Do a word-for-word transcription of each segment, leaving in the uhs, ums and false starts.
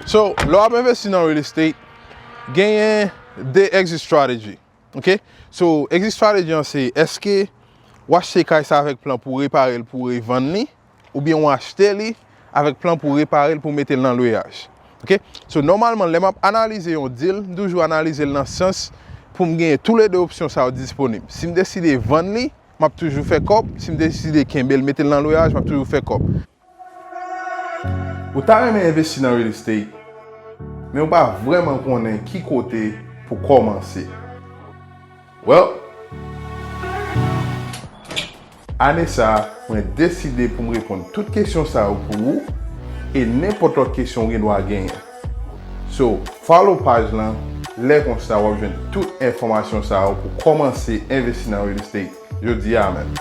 So, lè w ap envesti nan real estate, genyen de exit strategy. Ok? So, exit strategy an se, èske w achte kay sa avèk plan pou repare l, pou revann li, oubyen w achte li avèk plan pou repare l, pou mete l nan lweyaj. Ok? So, nòmalman, lè m ap analize yon deal, m toujou analize l nan sans pou m genyen toulede opsyon sa yo disponib. Si m deside vann li, m ap toujou fè kòb. Si m deside kenbe l, mete l nan lweyaj, m ap toujou fè kòb. Ou ta renmen envesti nan real estate, men ou pa vrèman konnen ki kote pou kòmanse. Well, ane sa a, mwen deside pou m reponn tout kesyon sa yo pou ou e nenpòt lòt kesyon ou gen dwa genyen. So, follow paj lan, lè konsa w ap jwenn tout enfòmasyon sa yo pou kòmanse envesti nan real estate jodi a menm.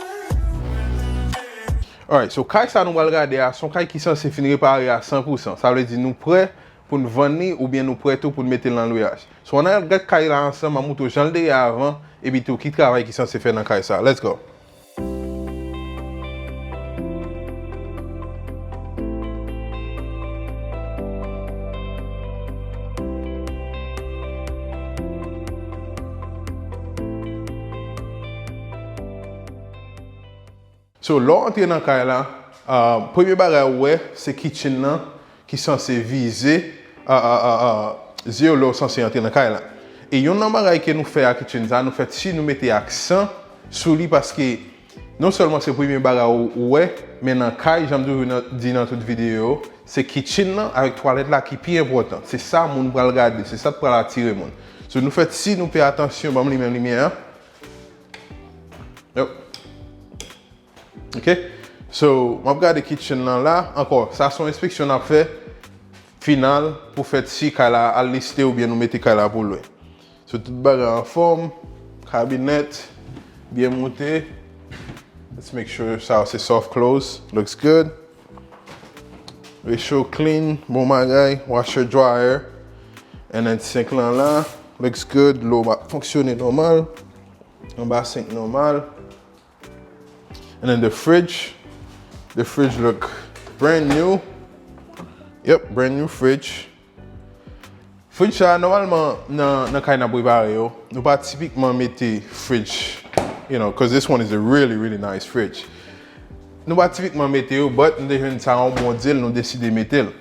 Alright, so kay sa nou pral gade a, se yon kay ki sanse fin repare a san pou san. Sa vle di nou prè pou n vann li oubyen nou prè tou pou n mete l nan lweyaj. So, ann al gad kay la ansanm, m a montre w jan l te ye avan, epi tou ki travay ki sanse fè nan kay sa. Let's go! So, lè w antre nan kay la, ah, premye bagay ou wè, se kitchen nan ki sanse vize, ah, ah, ah, ah, zye w lè w sanse antre nan kay la. E yonn nan bagay ke nou fè a kitchen sa, nou fè si nou mete aksan sou li paske non sèlman se premye bagay ou, ou wè, men nan kay, jan m toujou nan, di nan tout videyo yo, se kitchen nan avèk twalèt la ki pi enpòtan. Se sa moun pral gade, se sa k pral atire moun. So, nou fè si nou peye atansyon, ban m limen limyè a. Yep. Ok? So, m ap gade kitchen nan la. Ankò, sa se yon enspeksyon n ap fè final pou fè si kay la al liste oubyen nou mete kay la pou lwe. So, tout bagay anfòm, kabinèt byen moute. Let's make sure sa se soft close. Looks good. Recho clean, bon bagay. Washer dryer. And then sink lan la. Looks good. Dlo ap fonksyone nòmal. Anba sink nòmal. And then the fridge. The fridge look brand new. Yep, brand new fridge. Fridge sa, nòmalman, nan, nan kay n ap repare yo, nou pa tipikman mete fridge, you know, 'cause this one is a really, really nice fridge. Nou pa tipikman mete yo, but nou te jwenn sa yon bon deal, nou deside mete l.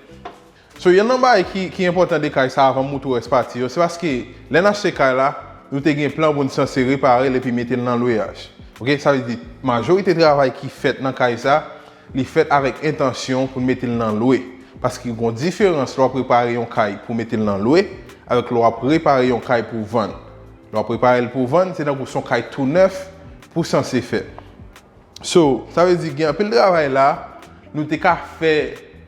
So, yonn nan bagay ki, ki enpòtan de kay sa, avan m montre w rès pati yo, se paske lè n achte kay la, nou te gen plan pou n sanse repare l epi mete l nan lweyaj. Ok, sa vle di, majorite travay ki fèt nan kay sa, li fèt avèk entansyon pou n mete l nan lwe. Paske gon diferans lè w ap repare yon kay pou mete l nan lwe, avèk lè w ap repare yon kay pou vann. Lè w ap repare l pou vann, se tankou se yon kay tou nèf pou sanse fè. So, sa vle di gen anpil travay la, nou te ka fè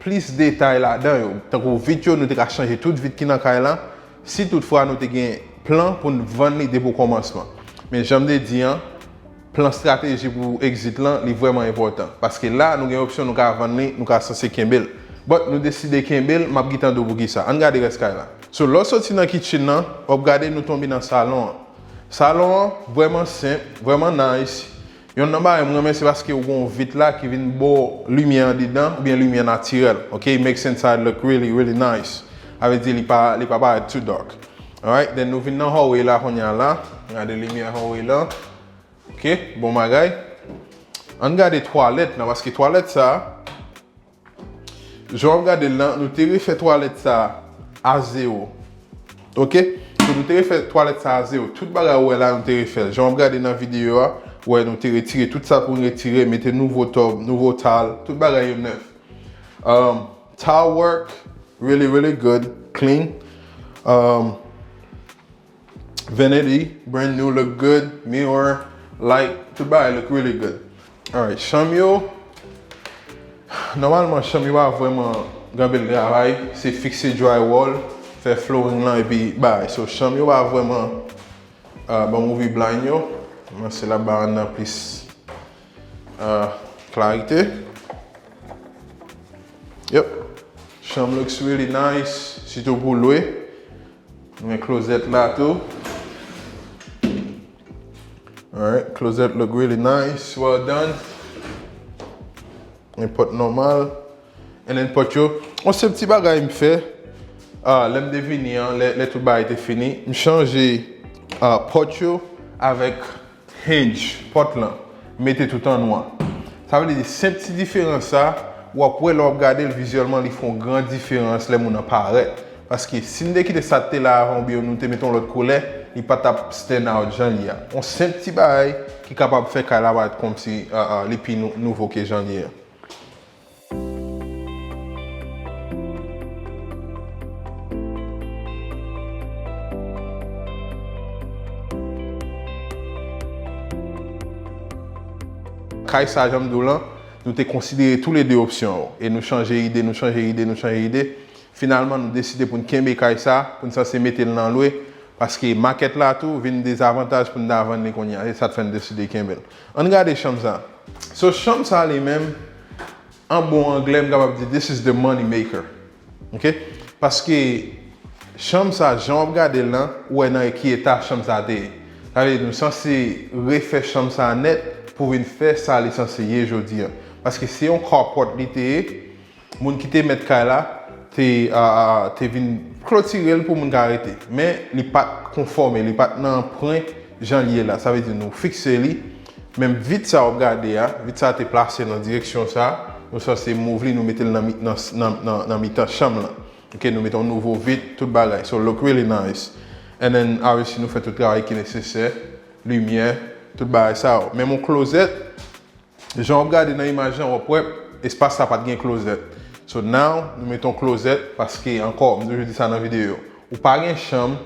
plis detay ladan yo. Tankou vit yo, nou te ka chanje tout vit ki nan kay la, si toutfwa nou te gen plan pou n vann li depi o kòmansman. Men jan m te di an, plan strateji pou exit lan, li vrèman enpòtan. Paske la, nou gen opsyon, nou ka vann li, nou ka sanse kenbe l. But nou deside kenbe l, m ap gentan di w poukisa. Ann gade rès kay la. So, lè w soti nan kitchen nan, w ap gade nou tonbe nan salon an. Salon an vrèman senp, vrèman nice. Yonn nan bagay m renmen se paske w gen yon vit la ki vin ba w limyè andedan, oubyen limyè natirèl. Ok, it makes inside look really, really nice. Sa vle di li pa, li pa parèt too dark. Alright, then nou vin nan hallway la kounye a la. Gade limyè hallway la. Ok, bon bagay. Ann gade twalèt lan, paske twalèt sa, jan w ap gade l lan, nou te refè twalèt sa a zewo. Ok? So, nou te refè twalèt sa a zewo. Tout bagay ou wè la, nou te refè l. Jan w ap gade nan videyo a, ou wè nou te retire tout sa pou n retire, mete nouvo tub, nouvo tile, tout bagay yo nèf. Um, tile work, really, really good, clean. Um, Vanity, brand new, look good. Mirror, light, tout bagay look really good. Alright, chanm yo, nòmalman, chanm yo pa vrèman gen anpil travay. Se fikse drywall, fè flooring lan, epi bay. So, chanm yo pa vrèman, uh, ban movie blind yo. Mwen se la ba anndan plis, uh, klarite. Yep. Chanm looks really nice, sitou pou lwe. Nou gen klozèt la tou. Alright, klozèt look really nice, well done. Gen pòt nòmal. And then pòt yo, yon senp ti bagay m fè. Ah, lè m te vini an, lè, lè tout bagay te fini, m chanje ah, pòt yo avèk hinge, pòt lan, mete tout an nwa. Sa vle di, senp ti diferans sa, w ap wè lè w ap gade l vizyèlman, li fè yon gran diferans lè moun nan parèt. Paske si n te kite sa te la avan oubyen nou te mete yon lòt koulè, li pa t ap stand out jan li a. Yon senp ti bagay ki kapab fè kay la parèt kòmsi ah, ah, li pi nou, nouvo ke jan li ye a. Kay sa, jan m di w lan, nou te konsidere toulede opsyon yo. E nou chanje ide, nou chanje ide, nou chanje ide. Finalman, nou deside pou n kenbe kay sa, pou n sanse mete l nan lwe, paske makèt la tou vin dezavantaj pou n ta vann li kounye a. Se sa k fè n deside kenbe l. Ann gade chanm sa. So, chanm sa li menm, an bon anglè, m kapab di, this is the money maker. Ok? Paske chanm sa, jan w ap gade l lan, ou wè nan ki eta chanm sa te ye. Sa vle di nou sanse refè chanm sa nèt pou vin fè sa li sanse ye jodi an. Paske se yon carport li te ye, moun ki te mèt kay la te, a, a, te vin klotire l pou moun ka rete. Men li pa t konfòme, li pa t nan pwen jan l ye la. Sa vle di nou fikse li. Menm vit sa w ap gade a, vit sa te plase nan direksyon sa, nou sanse move li, nou mete l nan, mi- nan, nan, nan, nan mitan chanm lan. Ok, nou mete yon nouvo vit, tout bagay. So, look really nice. And then, obviously, nou fè tout travay ki nesesè, limyè, tout bagay sa yo. Menm yon klozèt, jan w ap gade nan imaj lan, w ap wè, espas sa pa t gen klozèt. So, now, nou mete yon klozèt, paske, ankò, m toujou di sa nan videyo, ou pa gen chanm,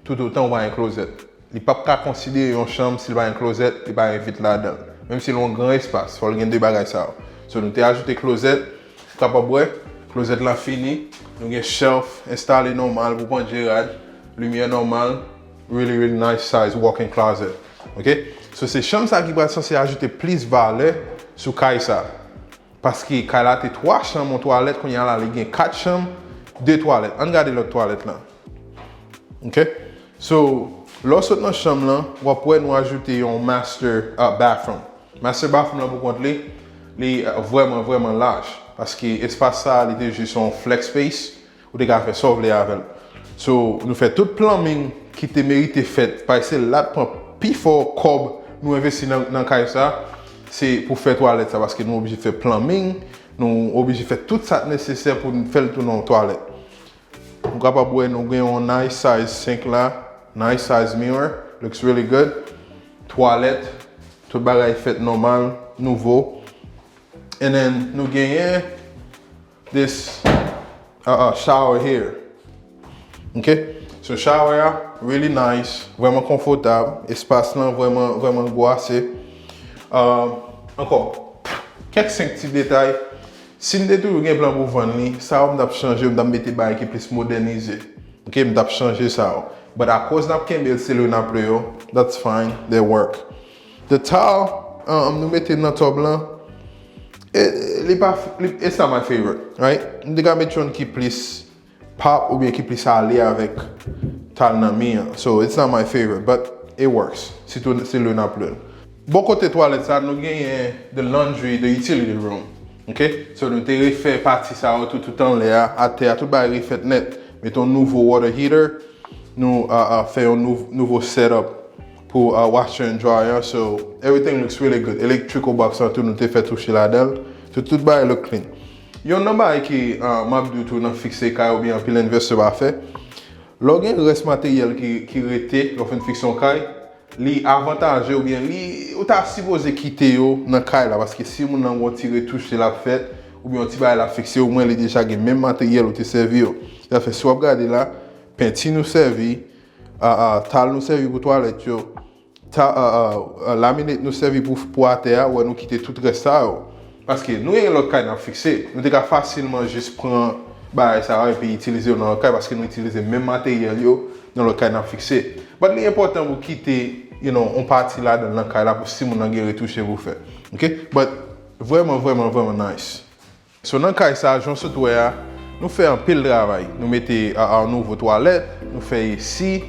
toutotan ou pa gen klozèt. Li p ap ka konsidere yon chanm si l pa gen klozèt, li pa gen vit ladan l. Menm si l yon gran espas, fò l gen de bagay sa yo. So, nou te ajoute klozèt, ou kapab wè, klozèt lan fini, nou gen shelf enstale nòmal pou pandje rad, limyè nòmal, really, really nice size walk-in closet. Ok? So, se chanm sa ki pral sanse ajoute plis valè sou kay sa. Paske kay la te twa chanm, yon twalèt, kounye a la, li gen kat chanm, de twalèt. Ann gade lòt twalèt lan. Ok? So, lè w sot nan chanm lan, w ap wè nou ajoute yon master uh, bathroom. Master bathroom lan pou kont li, li uh, vrèman, vrèman laj. Paske espas sa, li te jis yon flex space, ou te ka fè sa w vle avè l. So, nou fè tout plumbing ki te merite fèt, paske se la t pran pifò kòb nou envesti nan, nan kay sa, se pou fè twalèt sa, paske nou oblije fè plumbing, nou oblije fè tout sa k nesesè pou n fè l tounen yon twalèt. Ou kapab wè nou gen yon nice size sink la, nice size mirror, looks really good. Twalèt, tout bagay fèt nòmal, nouvo. And then nou genyen this uh, uh, shower here. Ok? So shower a, really nice, vrèman konfòtab, espas lan vrèman, vrèman gwo ase. Uh, ankò, kèk senk ti detay. Si m te toujou gen plan pou vann li, sa yo m t ap chanje, m t ap mete bagay ki plis modènize. Ok, m t ap chanje sa yo. But akoz n ap kenbe l, se lwe n ap lwe yo, that's fine, they work. The tile, um, nou mete nan tub lan, e, li pa, li, it's not my favorite, right? M te ka mete yon ki plis pop oubyen ki plis ale avèk tile nan mi an. So, it's not my favorite, but it works. Sitou se lwe n ap lwe l. Bò kote twalèt sa, nou genyen the laundry, the utility room. Ok? So, nou te refè pati sa yo tout, tout anlè a, atè a, tout bagay refèt nèt. Mete yon nouvo water heater, nou uh, uh, fè yon nou, nouvo setup pou uh, washer and dryer. So, everything looks really good. Electrical box lan tou, nou te fè touche ladan l. So, tout bagay look clean. Yon nan bagay ki uh, m ap di w tou nan fikse kay oubyen anpil envestè pa fè, lè w gen rès materyèl ki, ki rete, lè w fin fikse yon kay, li avantaje oubyen li, ou ta sipoze kite yo nan kay la, paske si moun nan gen yon ti retouch l ap fèt, oubyen yon ti bagay l ap fikse, omwen li deja gen menm materyèl ou te sèvi yo. Sa fè si w ap gade la, penti nou sèvi, a, a, tile nou sèvi pou twalèt yo, ta, a, a, a, laminate nou sèvi pou, pou atè a, wè nou kite tout rès sa yo. Paske nou gen lòt kay n ap fikse. Nou te ka fasilman jis pran bagay sa yo epi itilize yo nan lòt kay paske nou itilize menm materyèl yo nan lòt kay n ap fikse. But li enpòtan pou kite, you know, yon pati ladan nan kay la pou si moun nan gen retouche pou fè. Ok? But vrèman, vrèman, vrèman nice. So nan kay sa, jan w sot wè a, nou fè anpil travay. Nou mete a, a, nouvo twalèt, nou fè esi,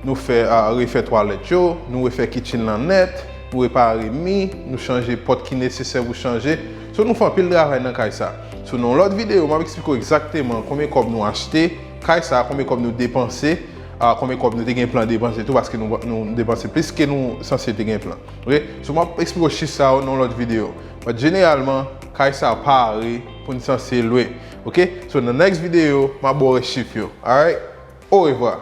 nou fè a, refè twalèt yo, nou refè kitchen lan nèt, nou repare mi, nou chanje pòt ki nesesè pou chanje. So nou fè anpil travay nan kay sa. So nan yon lòt videyo, m ap eksplike w egzakteman konbyen kòb nou achte, Kay sa, konbyen kòb nou depanse, ah, konbyen kòb nou te gen plan depanse tou, paske nou, nou depanse plis ke nou sanse te gen plan. Ok? So, m ap eksplike w chif sa yo nan yon lòt videyo. But jeneralman, kay sa pare pou n sanse lwe. Ok? So, nan next videyo, m ap ba w chif yo. Alright? Orevwa.